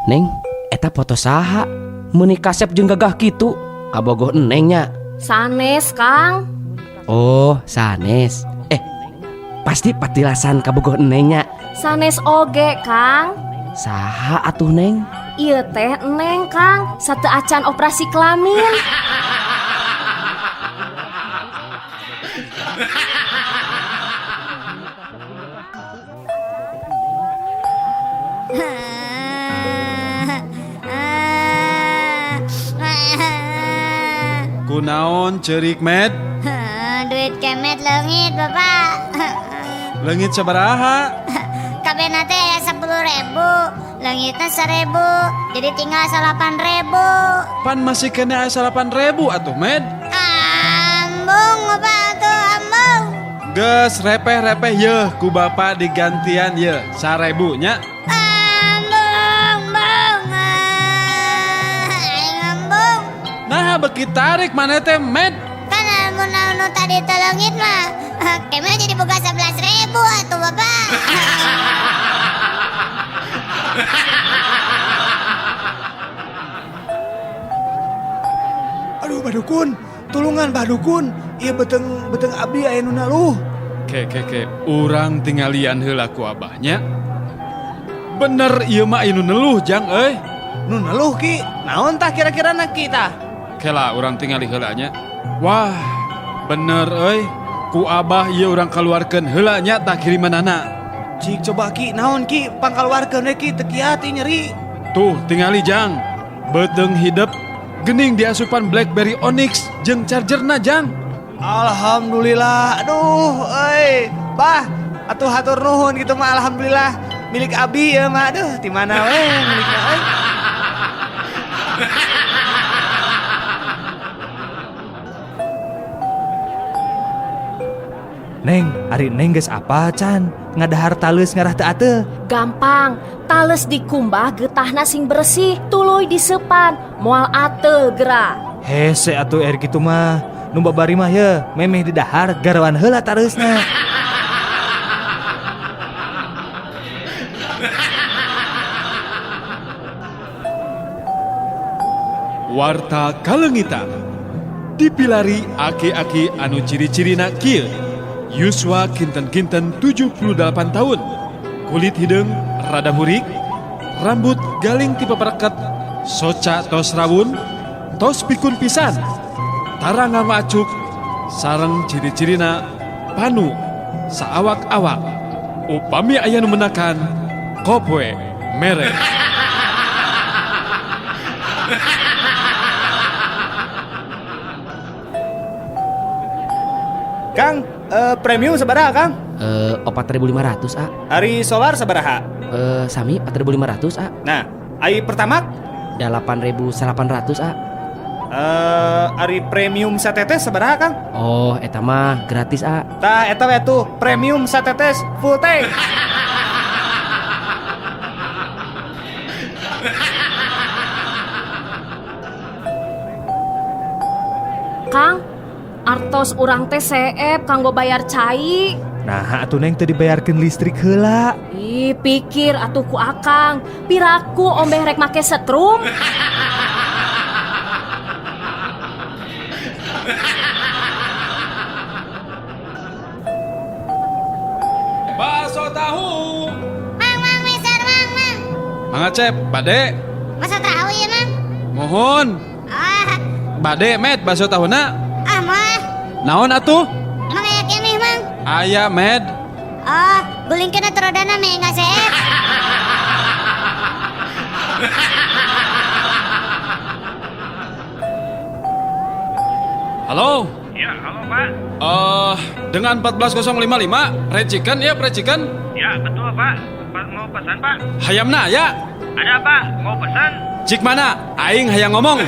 Neng, eta foto saha? Meuni kasep jeung gagah kitu. Kabogoh Neng nya. Sanes, Kang. Oh, sanes. Pasti patilasan kabogoh Neng nya. Sanes oge, Kang. Saha atuh, Neng? Ieu teh Neng, Kang. Sateuacan operasi kelamin. Kunaon cerik, Med? Duit kemet leungit, Bapak. Leungit sabaraha? Kabehna teh aya 10.000, leungitna 1.000, jadi tinggal 8.000. Pan masih keneh aya 8.000 atuh, Med. Ambung, Bapak atuh, ambung. Geus repeh-repeh yeuh ku bapak digantian yeuh 1.000 nya. Ambung, bung. Aing ambung. Nah, beki tarik maneh teh, Med. Kan lamun anu tadi teh leungit mah, kemet jadi boga 11.000 atuh, Bapak. Aduh, Bah Dukun, tulungan Bah Dukun. Ieu beteng abdi aya nu naluh. Ke ke ke, urang tinggalian heula ku abahnya. Bener ieu mah anu neluh, Jang euy. Nu neluh, Ki? Naon tah kira-kira na Ki tah? Kela urang tingali heula nya. Wah, bener euy. Ku abah ieu urang kaluarkeun heula nya tah kirimanana. Cik coba Ki, naon Ki pangkaluarkeun we Ki, teu kiat nyeri. Tuh tingali, Jang. Beuteung hidep gening diasupan BlackBerry Onyx jeung chargerna, Jang. Alhamdulillah. Aduh, euy. Bah, atuh hatur nuhun gitu mah, alhamdulillah. Milik abi ya mah, aduh, di mana we milikna euy. Neng, ari Neng geus apa can? Ngadahar taleus ngarah teu ateu. Gampang, tales dikumbah getahna sing bersih, tuluy disepan, moal ateul geura. Hese atuh er kitu mah. Nu babari mah ye, memeh didahar garawan heula taleusna. Warta Kalengitan dipilari aki-aki anu ciri-cirina kieu. Yuswa kinten-kinten 78 tahun. Kulit hideung rada hurik, rambut galing tipe pereket, soca tos rawun, tos pikun pisan. Tara nganggo acuk, sareng ciri-cirina panu, saawak-awak. Upami aya nu menakan, kopwe mere. Kang, premium sabaraha, Kang? 4.500, A. Ari solar sabaraha? Sami 4.500, A. Nah, ari Pertamax? 8.800, A. Ari premium satetes sabaraha, Kang? Oh, eta mah gratis, A. Tah, eta we tuh premium satetes full tank. Kang, artos urang teh seep kanggo bayar cai. Nah, atuh Neng teu dibayarkeun listrik heula. Ih, pikir atuh ku Akang. Piraku ombeh rek make setrum. Bakso tahu. Mang, mang, meser, mang, mang. Mang Acep, bade. Bakso tahu ya, Mang? Mohon. Ah. Bade, Med, bakso tahuna. Ah, mah. Naon atuh? Emang aya keneh, Mang? Aya, Med. Oh, gulingkeun atuh rodana meh nggak seep. Halo. Ya, halo Pak. Dengan 14055, Red Chicken ya, Red Chicken? Ya, betul Pak. Pak mau pesan Pak? Hayamna ya. Ada Pak, mau pesan? Cik mana? Aing hayang ngomong.